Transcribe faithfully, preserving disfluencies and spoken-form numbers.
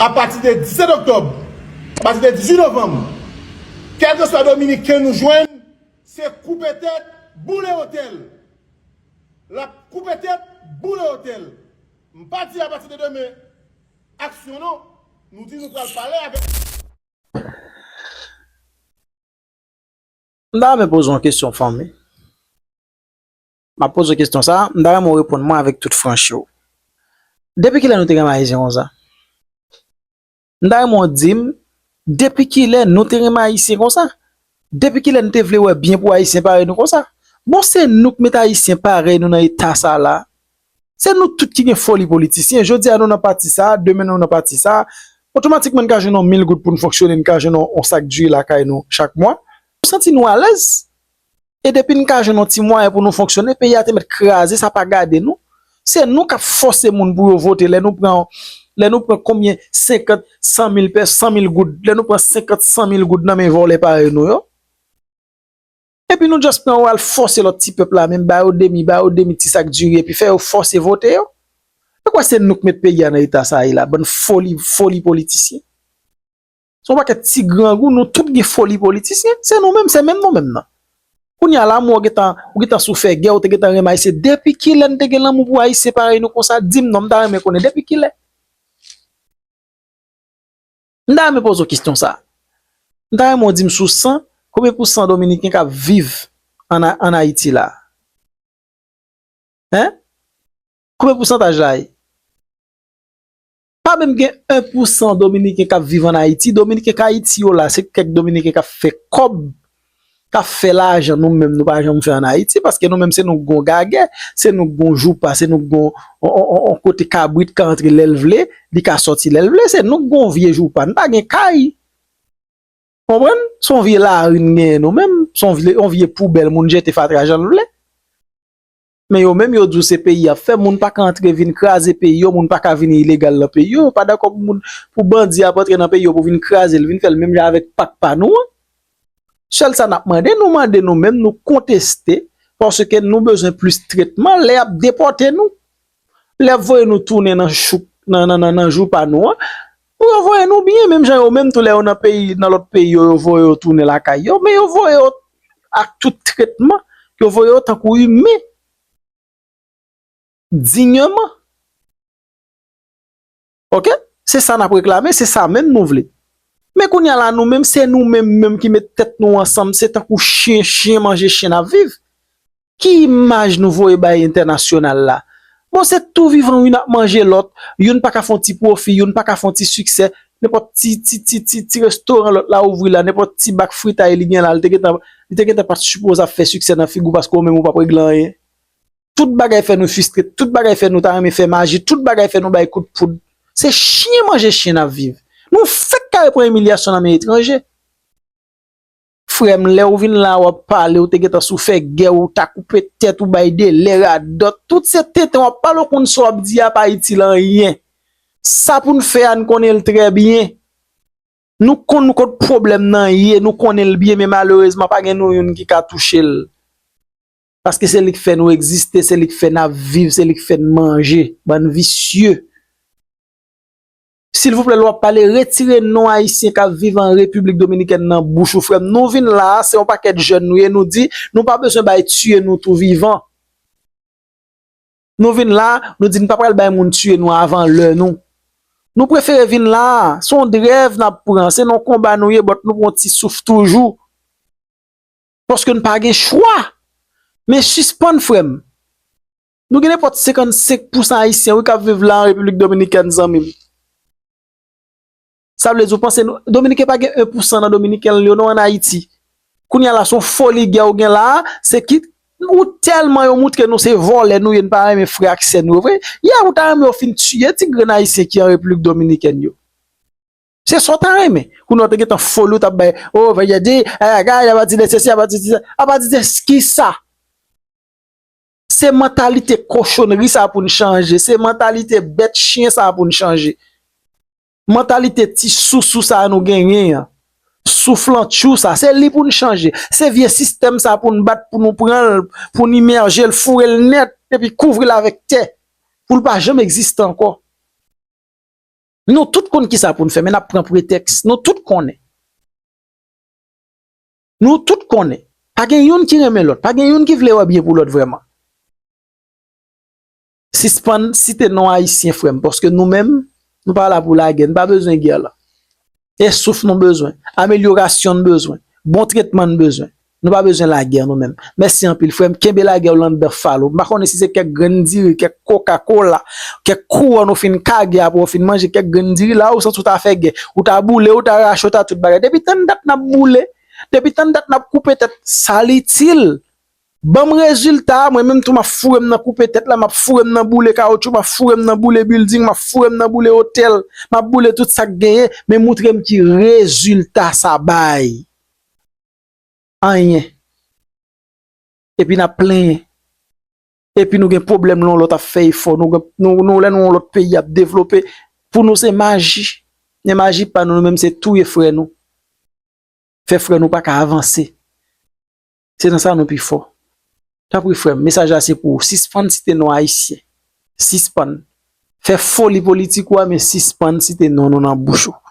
apati de disèt oktòb, apati de dizuit novanm, kèlkeswa dominiken nou jwenn, se koupe tèt, boule otèl. L ap koupe tèt, boule otèl. M pa di apati de demen, aksyon non. Nou di nou pral pale avèk M ta renmen poze w yon kesyon, fanmi. M ap poze w kesyon sa a, m ta renmen w reponn mwen avèk tout franchi w. Depi kilè nou te renmen Ayisyen konsa? M ta renmen w di m, depi kilè nou te renmen Ayisyen konsa? Depi kilè nou te vle wè byen pou Ayisyen parèy nou konsa? Bon, se nou k met Ayisyen parèy nou nan eta sa a la. Se nou tout ki gen foli politisyen. Jodi a nou nan pati sa, demen nou nan pati sa. Otomatikman n ka jwenn yon mil goud pou n fonksyone, n ka jwenn yon, yon sak diri lakay nou chak mwa. Nou santi nou alèz. E depi n ka jwenn yon ti mwayen pou nou fonksyone, peyi a te mèt kraze, sa pa gade nou. Se nou k ap fòse moun pou yo vote lè nou pran, lè nou pran konbyen senkant, san mil pè, san mil goud, lè nou pran senkant, san mil goud nan men vòlè parèy nou yo. Epi nou just pran yo al fòse lòt ti pèp la menm, ba yo demi, ba yo demi ti sak diri, epi fè yo fòse vote yo. Ou kwè se nou k met peyi a nan eta sa a ye la, bann foli, foli politisyen? Se yon pakèt ti grangou, nou tout gen foli politisyen, se nou menm, se menm nou menm nan. Kounye a la, mwen ou gentan, ou gentan sou fè gè, ou te gentan renmen Ayisyen, depi kilè n te gen lanmou pou Ayisyen parèy nou konsa, di m non, m ta renmen konnen, depi kilè? M ta renmen poze w kesyon sa. M ta renmen w di m sou san, konbyen pousan Dominiken k ap viv ann, ann Ayiti la? Hein? Konbyen pousantaj la ye? Pa menm gen en pousan Dominiken k ap viv ann Ayiti. Dominiken k Ayiti yo la, se kèk Dominiken k ap fè kòb, k ap fè lajan nou menm nou pa janm fè ann Ayiti, paske nou menm se nou k gon gagè, se nou k gon joupa, se nou k gon on, on, on, on kote kabrit ka antre lè l vle, li ka sòti lè l vle, se nou k gon vye joupa, n pa gen kay. Konprann? Se on vye lari n genyen nou menm, se on vye, on vye poubèl moun jete fatra jan l vle. Men yo menm yo di w se peyi y ap fè, moun pa ka antre vin kraze peyi yo, moun pa ka vin ilegal nan peyi yo, yo pa dakò pou moun, pou bandi ap antre nan peyi yo pou vin kraze l, vin fè l menm jan avèk pak pa nou an. Sèl sa n ap mande, nou mande nou menm, nou konteste, paske nou bezwen plis tretman lè y ap depòte nou. Lè y ap voye nou tounen nan chouk, nan, nan, nan, nan joupa nou an, pou yo voye nou byen, menm jan yo menm tou lè yo nan peyi, nan lòt peyi yo, yo voye yo tounen lakay yo, men yo voye yo ak tout tretman, yo voye yo tankou imen. Dinyèman. Oke? Se sa n ap reklame, se sa menm nou vle. Men kounye a la, nou menm, se nou menm menm ki met tèt nou ansanm, se tankou chen, chen manje chen n ap viv. Ki imaj nou voye bay entènasyonal la? Bon, se tou vivan youn ap manje lòt, youn pa ka fè yon ti pwofi, youn pa ka fè yon ti siksè, nenpòt ti, ti, ti, ti, ti restoran lòt la ouvri la, nenpòt ti bak fritay li gen la, li te gentan, li te gentan pa t sipoze ap fè siksè nan figi w paske ou menm ou p ap regle anyen. Tout bagay fè nou fistre, tout bagay fè nou ta renmen fè maji, tout bagay fè nou bay kout poud. Se chen manje chen n ap viv. Nou fèk kare pran imilyasyon nan men etranje. Frè m, lè w vin la, w ap pale, ou te gentan sou fè gè, ou ta koupe tèt, ou bay delè, radòt, tout se tenten w ap pale, ou konn sa w ap di a pa itil anyen. Sa pou n fè a, n konnen l trè byen. Nou konn kot pwoblèm nan ye, nou konnen l byen, men malerezman, pa gen nou youn ki ka touche l. Paske se li k fè nou egziste, se li k fè n ap viv, se li k fè n manje. Bann visye. Silvouplè, lè w ap pale, retire non Ayisyen k ap viv an Repiblik Dominikèn nan bouch ou, frè m. Nou vin la a, se yon pakèt jèn nou ye, nou di, nou pa bezwen bay tiye nou tou vivan. Nou vin la, nou di n pa pral bay moun tiye nou avan lè nou. Nou prefere vin la a, se yon drèv n ap pran, se nan konba nou ye, but nou pran yon ti souf toujou. Paske n pa gen chwa. Men sispann, frè m. Nou gen nenpòt senkannsenk pousan Ayisyen, wi, k ap viv la an Repiblik Dominikèn, zanmi m. Sa vle di, ou panse nou, Dominiken pa gen en pousan nan Dominiken yo non ann Ayiti. Kounye a la, se yon foli gè ou gen la a, se ki, ou tèlman yo moutre nou se vòlè nou ye, n pa renmen frè ak sè nou yo vre. Yè, ou ta renmen yo fin tiye ti grenn Ayisyen ki an Repiblik Dominikèn yo. Se sa w ta renmen. Kounye a w te gentan foli, w t ap bay, o, va gade, a, gade, a pa di de sesi, a pa di de sa, a pa di de kisa. Se mantalite kochonri sa pou n chanje, se mantalite bèt chen sa pou n chanje. Mantalite ti sousou sa nou genyen an, souflantchou sa, se li pou n chanje. Se vye sistèm sa pou n bat, pou nou pran l, pou n imèje l, foure l nèt, epi kouvri l avèk tè, pou l pa janm egziste ankò. Nou tout konn kisa pou n fè, men n ap pran pretèks. Nou tout konnen. Nou tout konnen. Pa gen youn ki renmen lòt. Pa gen youn ki vle wè byen pou lòt vrèman. Sispann site non Ayisyen, frè m, paske nou menm, nou pa la pou lagè. Nou pa bezwen gè la. E souf nou bezwen. Amelyorasyon nou bezwen. Bon tretman nou bezwen. Nou pa bezwen lagè nou menm. Mèsi anpil, frè m. Kenbe lagè w lan anndan fal ou. M pa konnen si se kèk grenn diri, kèk Coca-Cola, kèk kouwòn ou fin kage apre w fin manje, kèk grenn diri la, ou santi w ta fè gè. Ou ta boule, ou ta rache, ou ta tout bagay. Depi tann dat n ap boule, depi tann dat n ap koupe tèt, sa l itil. Ban m rezilta a, mwen menm tou m ap foure m nan koupe tèt la, m ap foure m nan boule kawotchou, m ap foure m nan boule bilding, m ap foure m nan boule otèl, m ap boule tout sa k genyen, men moutre m ki rezilta sa bay. Anyen. Epi n ap plenyen. Epi nou gen pwoblèm lè yon lòt ap fè efò. Nou, gen- nou, nou lè nou yon lòt peyi ap devlope, pou nou se maji. Men maji pa nou, nou menm se touye frè nou. Fè frè nou pa ka avanse. Se nan sa nou pi fò. Tanpri frè m, mesaj la se pou ou. Sispann site non Ayisyen. Sispann. Fè foli politik ou a, men sispann site non nou nan bouch ou.